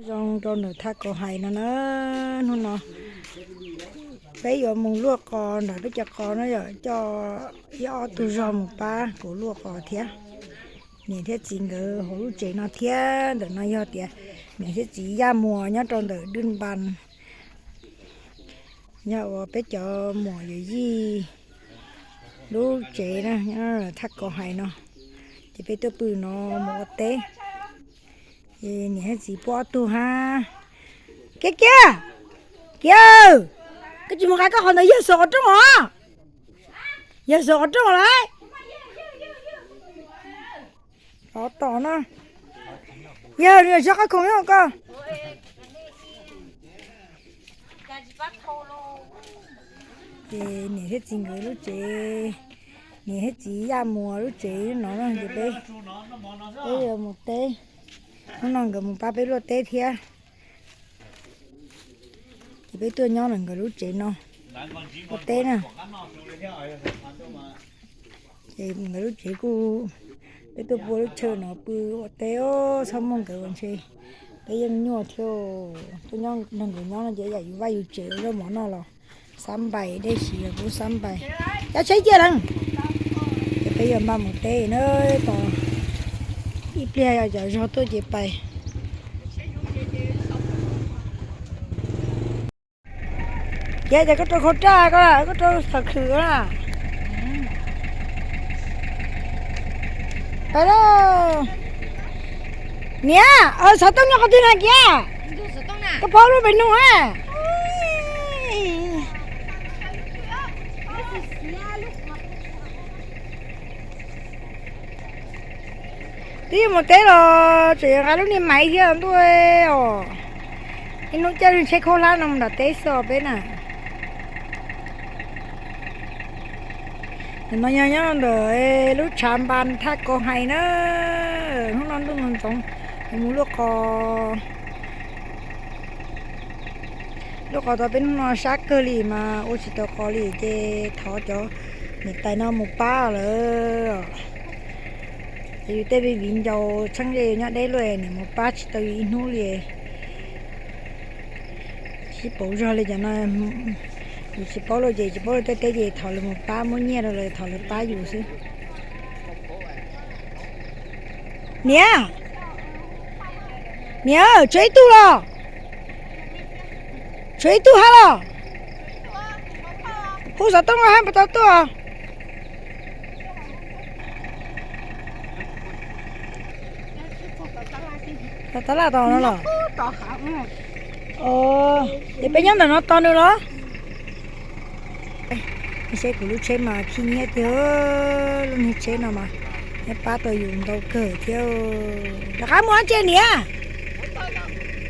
Zoo rau ntawm thaj kauv hais no na, hnub no peb yuav mus luaj qos nram peb cov qos no yom, coj ib ob tug zog mus pab kuv luaj qos thiab. Niam thiab txiv nkawd hauv lub tsev no thiab, ntawm no yog tias niam thiab txiv Yaj Muas nyob rau ntawm Dwj Npas, yog uas peb cov muam yawm yij lub tsev na, nyob thaj kauv hais no, ces peb tuaj pw no mus ua teb. Ces niam thiab txiv puab ob tug hab. Kiag kiag, Kiag, koj tsis mus nqa koj qhov ntawd yawg xaum qhov rooj os. Yawg xaum qhov rooj lawm. Rov tom no. Yawg, nws yog qab khoom nyob koj. Ces niam thiab txiv nkawd lub tsev, niam thiab txiv Yaj Muas lub tsev no na, ces peb, peb yuav mus teb. Hnub no nkawd mus pab peb luaj teb thiab. Ces peb tuaj nyob ntawm nkawd lub tsev no ua teb na. Ces nkawd lub tsev kuj, peb tuaj pua lub chaw no pw ua teb os, txhob muaj nkawd ua ntshe peb yeej nyuaj thiab. Tuaj nrog nkawd nyob no ces yam yus vaj yus tsev ua zaub mov noj los xab npais, dej siv los kuj xab npais. Cov tsheb ciaj leej. Ces peb yuav npaj mus teb na, tos ib pliag yog cov zog tuaj ces pais. Kiag, ces koj rau khau raj ko, koj rau xov khwm ko na. Pais lauj. Niam, xov tooj nyob qhov twg na Kiag? Koj phob lub pem nug a. Twb yuav mus teb los tseem yuav nqa lub niag maiv thiab ntuj os. Ib hnub caij tsheb khaub hlab no mus nram teb xwb peb na. Nim no yog nyob ntawm lub tshav npas thaj kauv hais na. Hnub no ntuj ntxoov ntxoov, mus luaj qos. Luaj qos tau peb hnub no sab kawg li mas ua tsis tau qos li ces thov cov niam tais no mus pab lawm. Ces yus tej me viv ncaus txheeb ze nyob deb luaj niam mus pab tsis tau yus ib hnub li. Sib pauv zog li cov no, yus tsis paub luaj ces tsis paub luaj tej teb ces thov lawv mus pab, muab nyiaj rau lawv thov lawv pab yus xwb. Niam, niam, tshuav ib tug los? Tshuav ib tug hab los? Hu xov tooj hab puas tau tuaj? Tab laj tod no los? Ces peb nyob ntawm no tos nws los? Seb kuv lub tsheb mas khib nyiab tiag, lub niag tsheb no mas nyiab pab tau yus ntau kawg thiab. Rov qab mus dab tsi niam?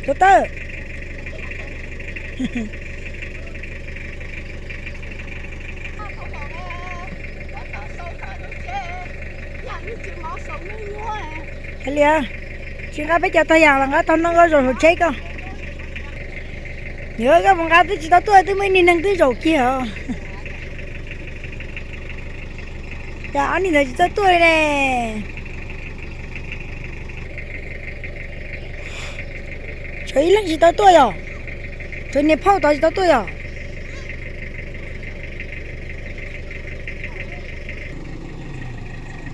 Tus tawj. Hais li, tsis nqa peb cov tag yam los nqa tag ntoo koj zaum saum tsheb koj. Yog koj mus nqa twb tsis tau tuaj, twb muaj ib niag neeg twb zaum kiag os. Cas ob niag ntawd tsis tau tuaj li ne? Tshuav ib leeg tsis tau tuaj yom? Tshuav niag phauj tod tsis tau tuaj yom?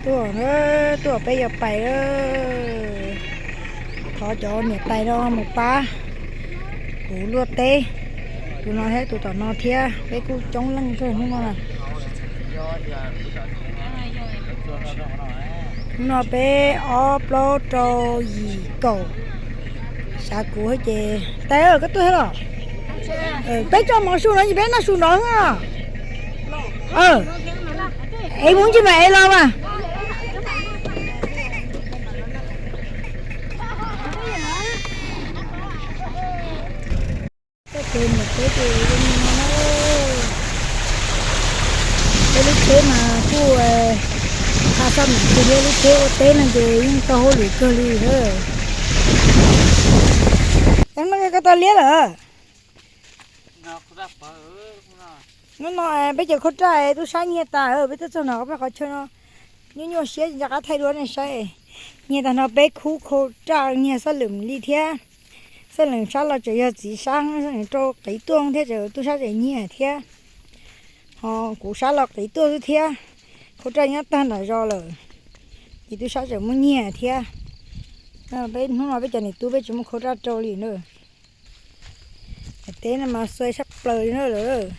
Tuaj, tuaj peb yuav pais. Thov cov niam tais no mus pab kuv luaj teb, tus no thiab tus tom no thiab, peb kuj coob leej kawg hnub no na. Hnub no peb ob plaub rau yim kaum, xav kuv ces tais, koj tuaj thiab los? Peb tso mov su no ces peb noj su nrov xwb. Es mus ntsis mas es los mas. Txoj kev mus teb ces zoo li no na. Peb lub tsheb mas kuj tha xaj mem kawg thiab, lub tsheb ua teb no ces yeej tau hauj lwm kawg li lawm. Hnub no koj tau liab lawm? Hnub no peb cov khau raj tub sab nyiag tas, peb tuaj txog no peb qhov chaw no nyuaj nyuaj siab, nco qab thaij dua nej saib. Nyiag tag no peb khub khau raj nyiag xab lwm li thiab. Txawj lees sab los tseem yog txiv sab rau qiv tuaj thiab, tseem tub sab tseem nyiag thiab. Ho kuv sab los qiv tuaj xwb thiab. Khau raj nyob tag nram zos lawm, ces tub sab tseem muab nyiag thiab. Peb hnub no peb cov niam tub peb tsis muaj khau raj rau li na. Teb no mas xuav sab plaws li na lawm.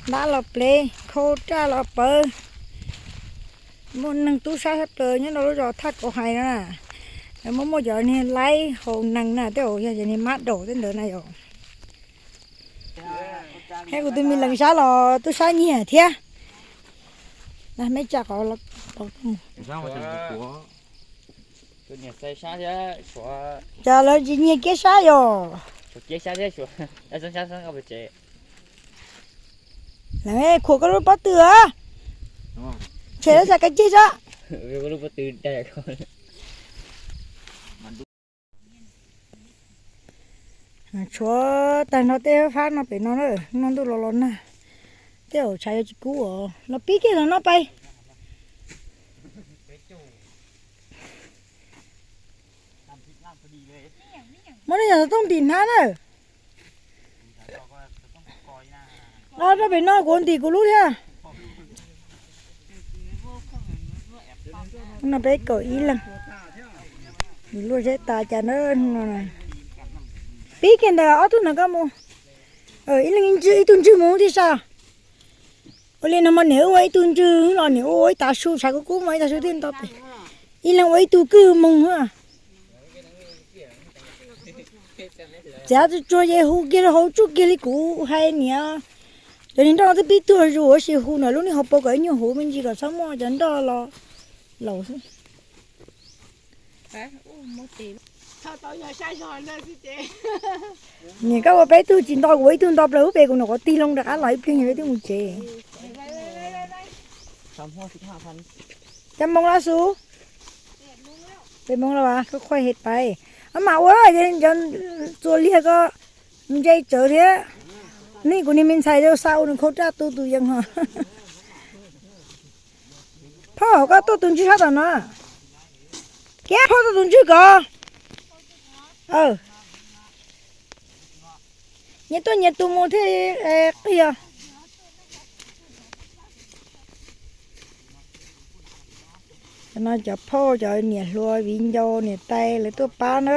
Ntab los plev, khau raj los pawv. Muaj neeg tub sab sab plaws nyob rau lub zos Thaj Kauv Hais no na. Muaj muaj cov niag laib haus nees na, tej zaum yog cov niag mab daum tej ntawd na yom. Thiab kuv tus me lees sab los tub sab nyiag thiab. Me tsa qhov cas lawv tsis nyiag kiab sab yom. Lawv khuam koj lub pob tw a. Tshem lawv xav kav ceg tso. Tshuav tag nrho tej fab no pem no na, no ntuj los los nag, tej zaum tshav yuav tsis kub os. Los pib kiag ntawm no pais. Muab nej yog xov tooj ntim hnab na. Los rau pem no kuv ntim kuv lub thiab. No peb kaum ib leeg, luaj zeb tas cas na. Pib kiag ntawm ob tug ntawd koj mus, ib leeg ib tug ntswg mus thiaj sab. Ua li no mas niam ua ib tug ntswg los niam ua ib tav su, tshav kub kub mas ib tav su thiaj nto pem. Ib leeg ua ib tug kwj mus. Txiav tsuag tsuag ces hu kiag rau hauv tsuj kiag li kuv hais niam. Cov niag nroj no twb pib tuag zus, tab sis hu ntawm lub niag hauv paus kom ib nyuag huv me ntsis kom txhob muaj cov nroj los laus xwb. Niam koj ua peb tug tsis nto, kuv ua ib tug nto plaws ub pem, kuv nyuam qhuav tig loo rov qab los ib pliag peb twb mus tsev. Cov moos los xus, peb moos los as, koj qhuaj hes pais. Ab mam ua, cov txuas liag ko ntse tsawv thiab. Nej kuv niag me ntxhais xa ua nws khau raj tu tus yees ho. Phauj, koj tuaj tus ntswg sab tom no. Kiab, phauj tuaj tus ntswg ko. Nyias tuaj nyias tus mus thiaj qig os. Cov no cov phauj cov niam hluas viv ncaus niam tais lawv tuaj pab na.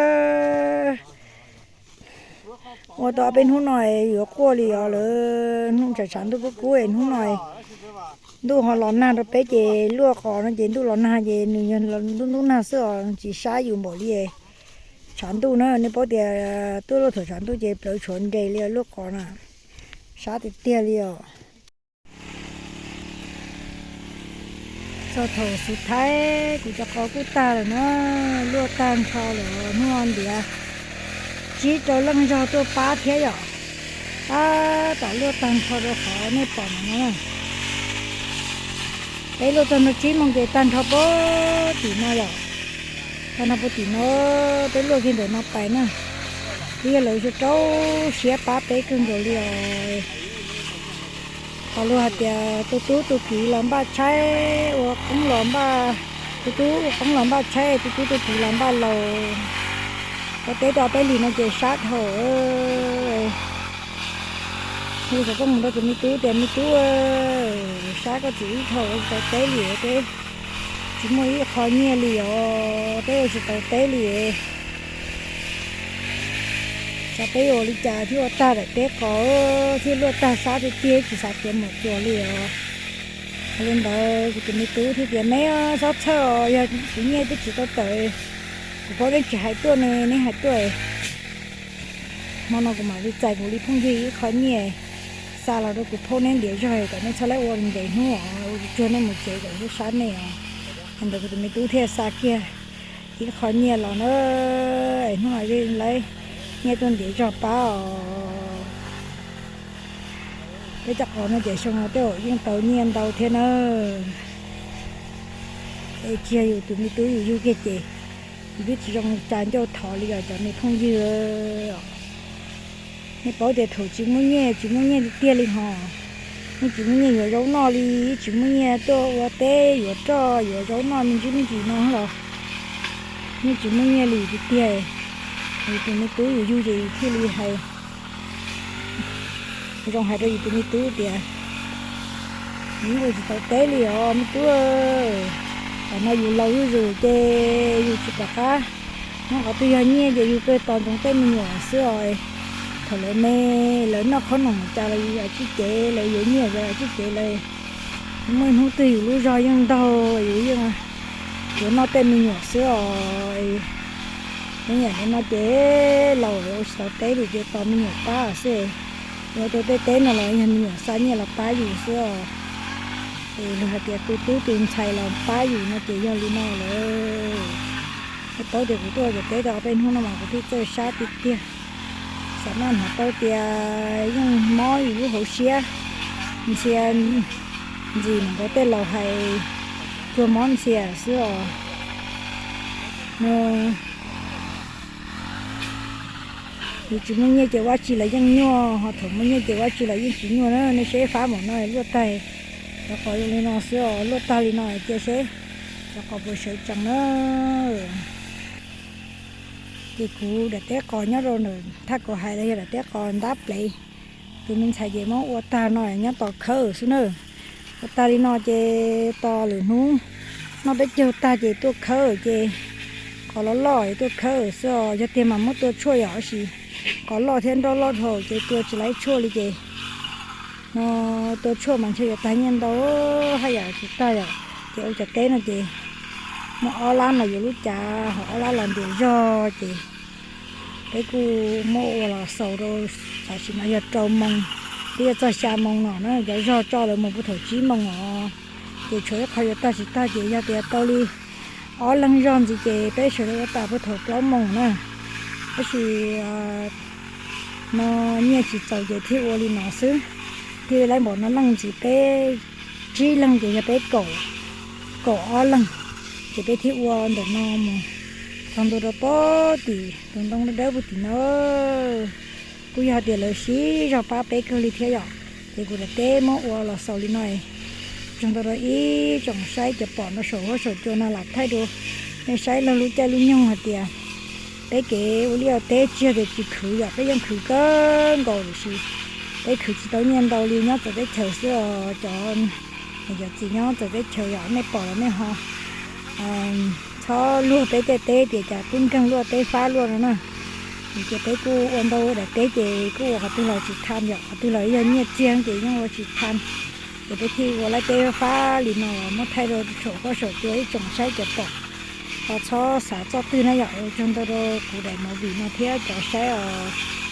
Ua tau peb hnub no yuav quaj li os lawm, hnub tshav tshav ntuj kub kub es hnub no ntuj ho los nag rau peb ces luaj qos no ces ntuj los nag ces nws yog ntuj ntuj nag xwb os, tsis sab yus npaum li. Tshav ntuj na, nej paub tias tuaj luaj thaum tshav ntuj ces plawv tshuav nres li luaj qos na, sab tiag tiag li os. Txog thaum xus thaib kuv cov qos kuj tag lawm na, luaj tag nrho lawm, hnub no ntiav tsib rau leej zog tuaj pab thiab yom. Tab tom luaj tag nrho rau qhov nej pom no na. Peb luaj tag nrho tsib moos ces tag nrho puag tim no yom. Tag nrho puag tim no, peb luaj kiag ntawm no pais na. Twb yog lawv rau siab pab peb kawg nkaus li os. Qhov luag hais tias tus tub tus kiv los npaj tshaib, ua qoob los npaj, tus tub ua qoob los npaj tshaib, tus tub tus kiv los npaj laus. Ua teb rau peb li no ces sab dhau. Hu xov tooj mus rau tus me tub tias me tub, sab koj txiv ib dhau ua tsis tau teb li, peb tsis muaj ib qho nyiaj li os, peb ua tsis tau teb li. Xav peb ua li cas thiaj ua tag daim teb qos thiab luaj tag sab tiag tiag tsis xav tias mus cuag li os. Li ntawd kuv tus me tub thiaj tias neb txhob txhawj os, yog kuv nyiaj twb tsis tau tawm, kuv paub neb tsis hais tuaj ne, neb hais tuaj. Hmo no kuv mam li txais kuv li phooj ywg ib qho nyiaj xa los rau kuv phob neb ntiav zog kom neb txhob laib ua ntev hnub os, ua tsuag nej mus tsev kom sab nej os. Li ntawd kuv tus me tub thiaj xa kiag ib qho nyiaj los na, es hnub no lawv nyiaj tuaj ntiav zog pab os. Peb cov qos no ces xyoo no tej zaum yeej tau nyiaj ntau thiab na. Es tsis yog yus tus me tub yus yug kiag ces yus twb tsis zoo tsa ncauj thov li os cov me phooj ywg. Nej paub tias thaum tsis muaj nyiaj, tsis muaj nyiaj tiag tiag li hos, yeej tsis muaj nyiaj yuav zaub noj li, tsis muaj nyiaj tuaj ua teb yuav roj yuav zaub noj me ntsis me ntsis no los yeej tsis muaj nyiaj li tiag tiag. Yus tus me tub yus yug ces yus thiaj li hais zoo hais rau yus tus me tub tias, yus ua tsis tau teb li os me tub, tam no yus laus zuj zus ces yus tsis pom qab nyob qhov twg, yog nyiaj ces yus kawg tos ntsoov tej me nyuam xwb os. Thaum lawv me, lawv noj qhob noom cas los yus tsib cev, lawv yuav nyiaj los tsib cev lawm. Muaj ib hnub twg yus lub zog yeej ntaug, yus yeej yuav noj tej me nyuam xwb os. Tej yam li no ces laus ua tsis tau teb li ces tos me nyuam pab xwb. Ua rau tej teb no los yog me nyuam xa nyiaj los pab yus xwb os. Es luag hais tias tu tub tu ntxhais los pab yus no ces yog li no lawm. Kuv paub tias kuv tuaj ua cov teb tau peb hnub no mas kuv thiaj txawj sab tiag tiag. Xam maj hnov tau tias yeej mob yus lub hauv siab, ntxhias ntxim nkaus tej laus hais, cuag mob ntxhias xwb os. No yus tsis muaj nyiaj ces ua tsi los yeej nyuaj, ho thaum muaj nyiaj ces ua tsi los yeej tsis nyuaj na. Nej seb fab npaum no luaj tag, cov qos zoo li no xwb os, luaj tag li no cia seb cov qos puas sawv tsees na. Ces kuv daim teb qos nyob rau ntawm thaj kaus hais los yog daim teb qos ntab plev, tus me ntxhais ces muab ua tag no nyob tos khawb xwb na. Ua tag li no ces tos lwm hnub noj peb caug tag ces tuaj khawb ces qos loj loj es tuaj khawb xwb os. Yog tiag mas muab tua tshuaj yom, tab sis qos loj thiab nroj loj dhau ces tua tsis laib tshuaj li ces no tua tshuaj mas ntshe yuav tag nyiaj ntau, haj yam tsis tag yom. Ces ua cov teb no ces muaj ob lab no yuav lub cav, ho ob lab los ntiam zog ces peb kuj muab ua los xaus rau, tam sim no yog rau moos, twb yuav txog xya moos no na, cov zog tso lawv mus puag thaum tsib moos os. Ces tshuav ib qho yuav tag tsis tag ces yog tias tau li ob leeg zog ntxiv ces peb sawv daws ua tas puag thaum plaub moos na. Tab sis no nyiaj tsis txaus ces thiaj ua li no xwb. Thiaj li laib npaum no leej ntxiv, peb tsib leeg ces yog peb kaum, kaum ob leeg, ces peb thiaj ua ntawm no mus txog ntua rau pem tim tus ntoo dawb dawb puag tim no. Kuj yog tias lawv sib zog pab peb kawg li thiab yom, ces kuv daim teb muab ua los xaus li no. Tsaug ntau rau ib tsoom saib cov pom no saum huab saum cua no lam thaij rau nej saib laug lub caij lub nyoog hais tias peb kev ua liaj ua teb tsis yog tias tsis khwv yom, peb yeej khwv kawg nkaus tiam sis peb khwv tsis tau nyiaj ntau li, nyob txawv teb chaws xwb os. Cov, cov txiv nyob txawv teb chaws yom, nej pom los nej ho txhob luag peb tej teb tias cas tub nkeeg luaj teb fab luaj no na. Vim ces peb kuj ua ntau daim teb ces kuj ua qhov twg los tsis tham yom, qhov twg los yog nyiaj txiag ces yeej ua tsis tham. Ces peb thiaj ua laib teb fab li no muab thaij rau saum huab saum cua ib tsoom saib cov pom, ho txhob xav txoj twg na yom. Ua tsaug ntau rau kuv daim movie no thiab cov saib os.